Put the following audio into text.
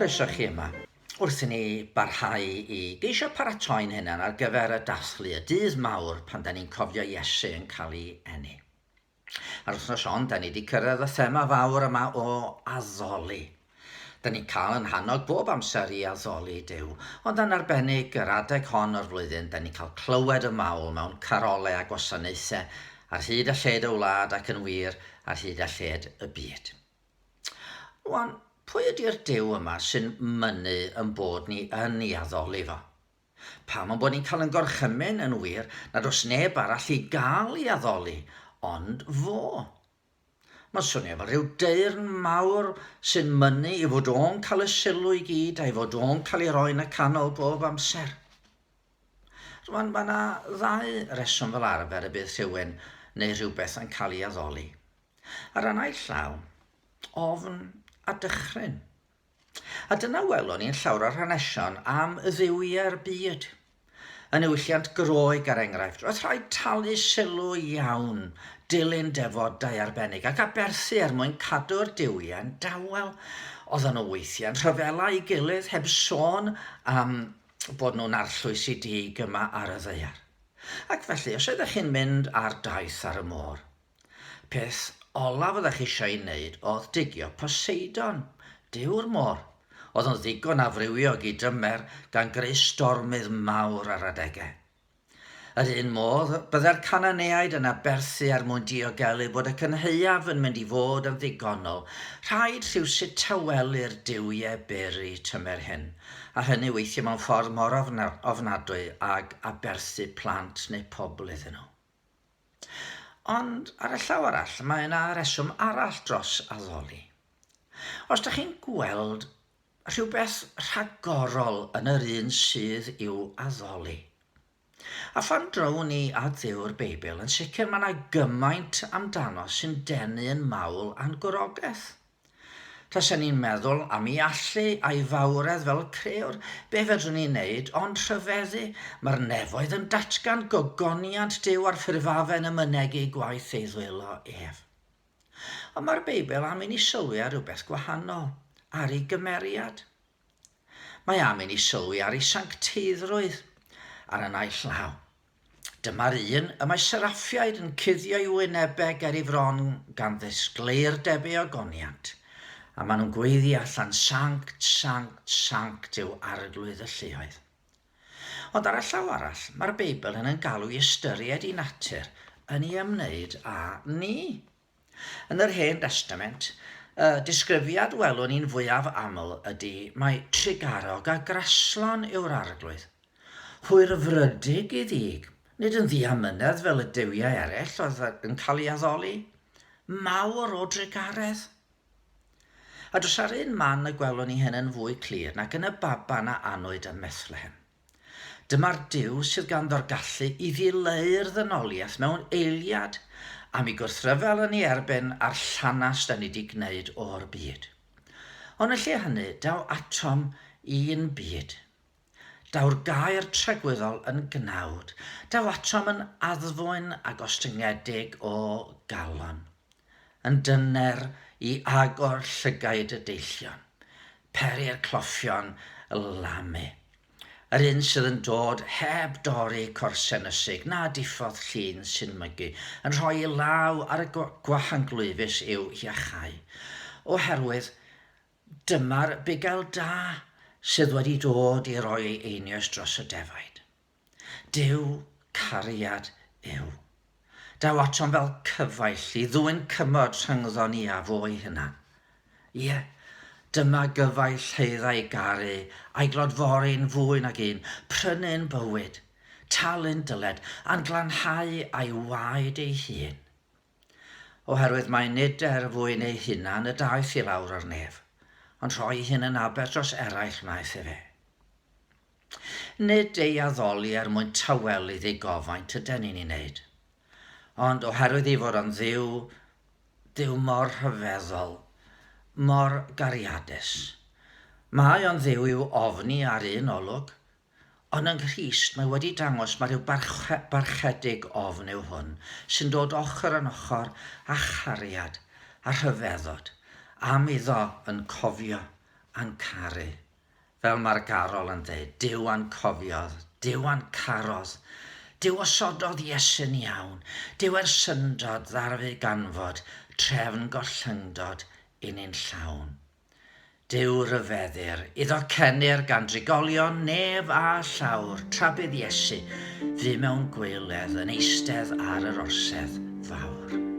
Croeso chi yma. Wrth i ni barhau i geisio paratoi'n hunan ar gyfer y dathlu, y dydd mawr pan da ni'n cofio Iesu yn cael ei eni. A'r wythnos hon, da ni wedi cyrraedd y thema fawr yma o addoli. Da ni'n cael yn hannog bob amser i addoli Duw, ond yn arbennig yr adeg hon o'r flwyddyn, da ni'n cael clywed y mawl mewn carolau a gwasanaethau ar hyd a lled y wlad ac yn wir ar hyd a lled y byd. Rwan, pwy ydy'r Duw yma sy'n mynnu yn bod ni yn ei addoli fo? Pam yn bod ni'n cael yn gorchymyn, yn wir, nad oes neb arall i gael ei addoli ond fo? Mae'n swnio fel rhyw deyrn mawr sy'n mynnu i fod o'n cael y sylw i gyd a'i fod o'n cael ei roi yn y canol bob amser. Rwan, mae yna ddau reswm fel arfer y bydd rhywun neu rhywbeth yn cael ei addoli. Ar y naill llaw, ofn a dychryn. A dyna welwn ni'n llawer o'r hanesion am dduwiau'r byd. Yn niwylliant Groeg, er enghraifft, roedd rhaid talu sylw iawn, dilyn defodau arbennig ac aberthu er mwyn cadw'r duwiau'n dawel. Oedden nhw weithiau'n rhyfela ei gilydd heb sôn am bod nhw'n arllwys i dig yma ar y ddaear. Ac felly, os oeddech chi'n mynd ar daith ar y môr, Peth olaf oeddech chi eisiau ei wneud oedd digio Poseidon, duw'r môr. Oedd o'n ddigon afriwiog i dymer gan greu stormydd mawr ar adegau. Yr un modd, byddai'r Cananeaid yn aberthu er mwyn diogelu bod y cynhaeaf yn mynd i fod yn ddigonol. Rhaid rhywsut tawelu'r duwiau byr i tymer hyn, a hynny weithiau mewn ffordd mor ofnadwy ag aberthu plant neu pobl iddyn nhw. Ond ar y llaw arall, mae yna reswm arall dros addoli. Os dych chi'n gweld rhywbeth rhagorol yn yr un sydd i'w addoli, a phan drown ni at Dduw'r Beibl, yn sicr mae yna gymaint amdano sy'n denu yn mawl a'n gwrogaeth. Tasen ni'n meddwl am ei allu a'i fawredd fel crëwr, be fedrwn ni wneud ond rhyfeddu? Mae'r nefoedd yn datgan gogoniant Duw a'r ffurfafen yn mynegi gwaith ei ddwylo ef. Ond mae'r Beibl am i ni sylwi ar rywbeth gwahanol, ar ei gymeriad. Mae am i ni sylwi ar ei sancteiddrwydd ar y naill law. Dyma'r un y mae seraffiaid yn cuddio i'w wynebau ger ei fron gan ddisgleirdeb ei ogoniant, a maen nhw'n gweiddi allan, Sanct, sanct, sanct yw Arglwydd y lluoedd. Ond ar y llaw arall, mae'r Beibl yn ein galw i ystyried ei natur yn ei ymwneud â ni. Yn yr Hen Destament, y disgrifiad welwn ni'n fwyaf aml ydy mai trugarog a graslon yw'r Arglwydd. Hwyrfrydig i ddig, nid yn ddiamynedd fel y duwiau eraill oedd yn cael ei addoli. Mawr o drugaredd. A does ar un man y gwelwn ni hyn yn fwy clir nag yn y baban a anwyd ym Methlehem. Dyma'r Duw sydd ganddo'r gallu i ddileu'r ddynoliaeth mewn eiliad am ei gwrthryfel yn ei erbyn a'r llanast da ni 'di gwneud o'r byd. Ond yn lle hynny, daw atom i'n byd. Daw'r gair tragwyddol yn gnawd. Daw atom yn addfwyn a gostyngedig o galon. Yn dyner i agor llygaid y deillion. Peri'r cloffion lamu. Yr un sydd yn dod heb dorri corsen ysig na diffodd llun sy'n mygu, yn rhoi ei law ar y gwahanglwyfus i'w hiachau. Oherwydd dyma'r bugail da sydd wedi dod i roi ei einioes dros y defaid. Duw cariad yw. Daw atom fel cyfaill i ddwyn cymod rhyngddo ni a fo ei hunan. Ie, dyma gyfaill haeddai garu a'i glodfori'n fwy nag un, prynu'n bywyd, talu'n dyled, a'n glanhau a'i waed ei hun. Oherwydd mai nid er fwyn ei hunan y daeth i lawr o'r nef, ond rhoi ei hun yn aberth dros eraill wnaeth efe. Nid ei addoli er mwyn tawelu ddigofaint yden ni'n ei wneud, ond oherwydd ei fod o'n Dduw, Duw mor rhyfeddol, mor gariadus. Mae o'n Dduw i'w ofni ar un olwg, ond yng Nghrist mae wedi dangos mae rhyw barchedig ofn yw hwn, sy'n dod ochr yn ochr â chariad a rhyfeddod am iddo yn cofio. a'n caru. Fel mae'r garol yn dweud, Duw a'n cofiodd, Duw a'n carodd, Duw osododd Iesu'n iawn, Duw er syndod ddarfu ganfod trefn gollyngdod i ni'n llawn. Duw ryfeddir, iddo cenir gan drigolion nef a llawr, tra bydd Iesu fu mewn gwaeledd yn eistedd ar yr orsedd fawr.